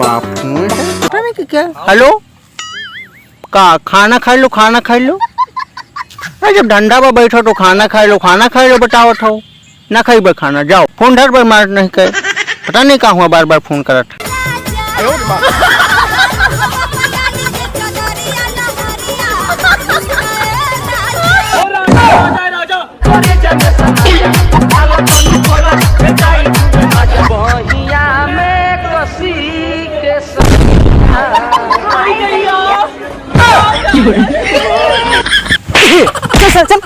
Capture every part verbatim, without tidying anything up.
आप फोन से पता नहीं कि क्या। हेलो, का खाना खाइ लो, खाना खाइ लो। अरे, जब डंडा पर बैठो तो खाना खाइ लो, खाना खाइ लो, बतावत हो। ना खइबे खाना, जाओ। फोन धरबे मार नहीं के। पता नहीं का हुआ, बार बार फोन करत है। चल, चल, चल।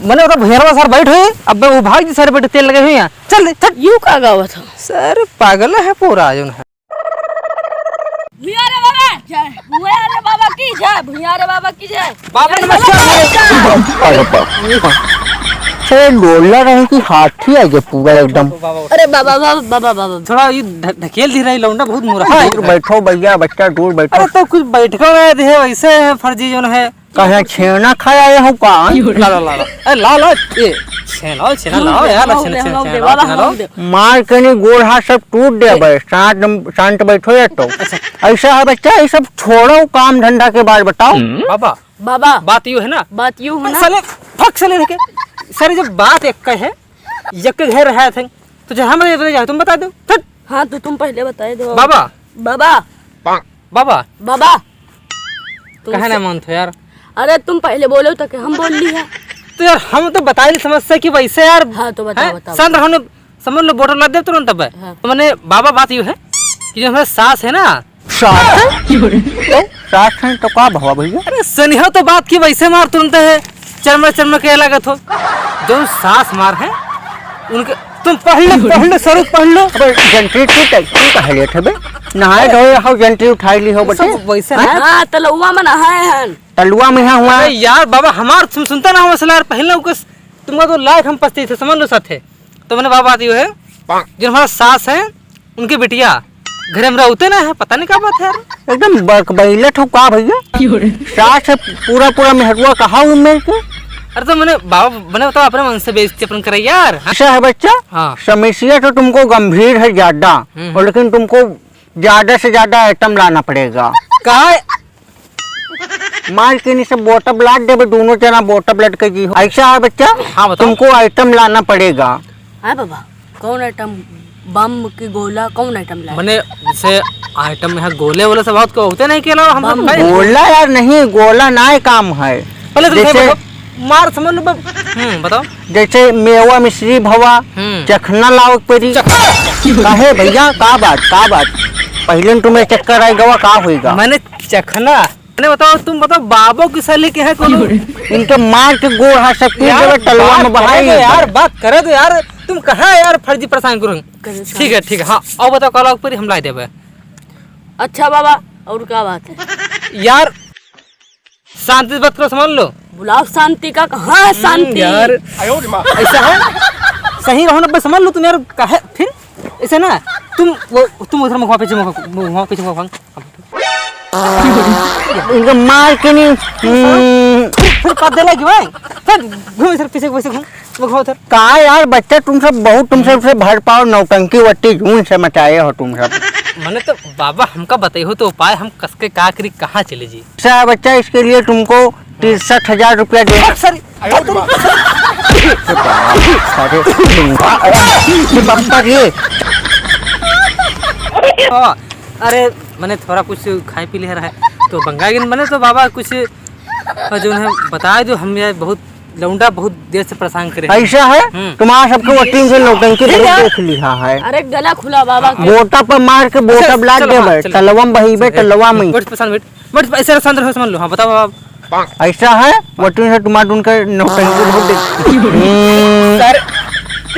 मने ओता भैरवा सर बैठ होई, अब वो भाग जी सर बैठ तेल लगे हुई हैं। चल दे, चल। यू का गावत हो? सर पागल है पूरा, जोन है। भुइयारे बाबा जय, भुइयारे बाबा की जय, भुइयारे बाबा की जय। बाबा नमस्कार। अरे बाप। से लोला रहे कि हाथी आ गया पूरा एकदम। अरे बाबा, बाबा, बाबा, बाबा। थोड़ा ये ढ-, ढकेल दी रही लौंडा, बहुत मुरहा है। दूर बैठो भैया, बच्चा दूर बैठो। अरे तो कुछ बैठका में दे, वैसे है फर्जी जोन है। कहे छेना खाए आए हो का? ला, ला, ला, ला। ए, ला, ला, ए, छेना, छेना लाओ यार, छेना, छेना, छेना लाओ, छेना लाओ। मार के नहीं, गोड़ हाथ सब टूट दे बे। शांत, शांत बैठो या तो। अच्छा। ऐसा है बच्चा, ये सब छोड़ो, काम धंधा के बारे बताओ। बाबा, बाबा। बात यू है ना? बात यू है ना? साले, फक साले देखे। सारे जब बात एक का है, एक के घर रहा थे, तो जहाँ मर्जी चले जाओ, तुम बता दो। फट। हाँ, तो तुम पहले बताए दो। बाबा। बाबा। बाबा। बाबा। तुम कहे से- ना मानत हो यार? अरे तुम पहले बोलो तो कि हम बोल ली है। तो यार हम तो बता दी समस्या कि वैसे यार। हाँ, तो बताओ, हैं? बताओ। शांत रहो ने, समझ लो, बोतल ला दे तुरंत अब। हाँ। तो मने बाबा बात यू है कि जो हमारे सास है ना। सास है? तो सास है तो का भवा भैया? अरे सनिहा तो बात की वैसे मार तुरंत है, चरमर चरमर के लागत हो। जो सास मार है उनके, तुम पढ़ लो, पढ़ लो, सर पढ़ लो। अबे जंत्री तू टे-, तू कहे लेट है बे? नहाए धोए हो, जंत्री उठाई ली हो बटे? सब वैसे हैं? हाँ, तलुआ में नहाए हैं। तलुआ में है हुआ। अरे यार बाबा, हमार सुन, सुनता ना हो मसला यार, पहले उके तुमका तो लायक हम पछती थे, समझ लो साथ है। तो मने बाबा आती है, जो हमारा सास है, उनके बिटिया घरे में रहते ना है, पता नहीं का बात है यार। एकदम बकबैलत हो का भैया? क्यों रे? सास है पूरा पूरा मेहरुआ कहा हूँ मैं के? अरे तो मने बाबा, मने बताओ अपने मन से बेइज्जती अपन करे यार, हाँ? ऐसा है बच्चा, हाँ। समस्या तो तुमको गंभीर है ज्यादा, हम्म। और लेकिन तुमको ज्यादा से ज्यादा आइटम लाना पड़ेगा। का? मार के नहीं सब बोतल लाद देबे, दोनों जना बोतल लटके जी हो। ऐसा है बच्चा, हाँ, बताओ। तुमको आइटम लाना पड़ेगा। हाँ बाबा, कौन आइटम? बम की गोला, कौन आइटम लाए? मने जैसे आइटम में है गोले वोले सब बहुत को होते नहीं के अलावा हम बम। लोग खाए। गोला यार नहीं, गोला ना ही काम है। पहले तुम जैसे खाए बताओ। मार समझ लो बम। हम्म, बताओ। जैसे मेवा मिश्री भवा, हम्म। चखना लाओ एक पेरी। चखना। काहे भैया, का बात, का बात? पहले न तुम्हें चक्कर आए गवा, का होएगा? मैंने चखना। अरे बताओ, तुम बताओ, बाबो की सली के है कौन? इनके मार के गोड़ हाथ सब टूट यार, गए, तलवा बात में बहाई करे दो है। यार, बात करे दो यार, तुम कहाँ यार फर्जी परेशान करो? ठीक है, ठीक है, हाँ, और बताओ, कल पर हम ला देबे। अच्छा बाबा, और का बात है? यार, शांति से बात करो, समझ लो। बुलाओ शांति का, कहाँ है हम्म, शांति? यार, ऐसा है, सही रहो ना, बस समझ लो तुम यार, काहे फिर ऐसे ना, तुम वो, तुम उधर मुखवा पीछे, मुखवा, मुखवा पीछे, मुखवा। इनका मार के नहीं, हम्म। फिर, फिर पद देला कि भाई? फिर घूम इधर पीछे, वैसे घूम, वो घूम उधर। का यार बच्चा, तुम सब बहुत, तुम सब से भर पाओ नौटंकी वट्टी जून से मचाए हो तुम सब। मने तो बाबा हमका बताई हो तो उपाय, हम कसके का करी, कहाँ चले जी? अच्छा बच्चा, इसके लिए तुमको तिरसठ हजार रुपया दे। अरे, sorry। अरे, बप्पा रे। हाँ, अरे, मने थोड़ा कुछ खाए पी ले रहा है, तो बंगा गिन मने तो बाबा कुछ, अ, जो है बताए दो, हम ये बहुत लौंडा बहुत देर से परेशान करे हैं। ऐसा है? हम्म। तुम्हारा सबके वकील से नौटंकी ठीक बहुत है। देख लिया है। अरे, गला खुला बाबा के। बोटा पर मार के बोटा अच्छा, ब्लाक चलो, दे हाँ, बैठ, चलो। तलवा में बहिबे, चलो, तलवा में। बैठ, परेशान बैठ। बट ऐसे शांत रहो, समझ लो। हाँ, बताओ आप। ऐसा है, वटीन से तुम्हार उनके नौटंकी बहुत देख। हम्म। सर,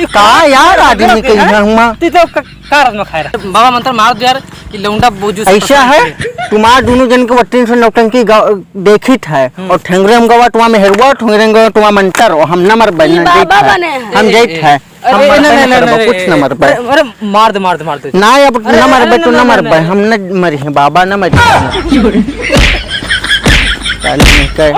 का यार आदमी के यहाँ हुआ? तू तो क-, का रात में खाए रहा? बाबा मंत्र मार दो यार, ये लौंडा बोझू से ऐसा परेशान है, है। तुम्हार दोनों जन के वटीन से नौटंकी गा-, देखित है, हम्म। और ठेंगरे हम गवा तुम्हार मेहरुआ, ठेंगरे हम गवा तुम्हार मंत्र, और हम न मरबे, ई न बाबा देख है। बने हैं। हम ए, जाइत ए, है। अरे, हम मरबे नहीं, न नहीं, करबे, नहीं, कुछ नहीं, न मरबे। अरे, अरे, मार दे, मार दे, मार दे। ना, अब अरे, न अरे, मरबे नहीं, तो नहीं, न नहीं, मरबे, नहीं। हम न मरी हैं, बाबा न मरी हैं। चल, निकल।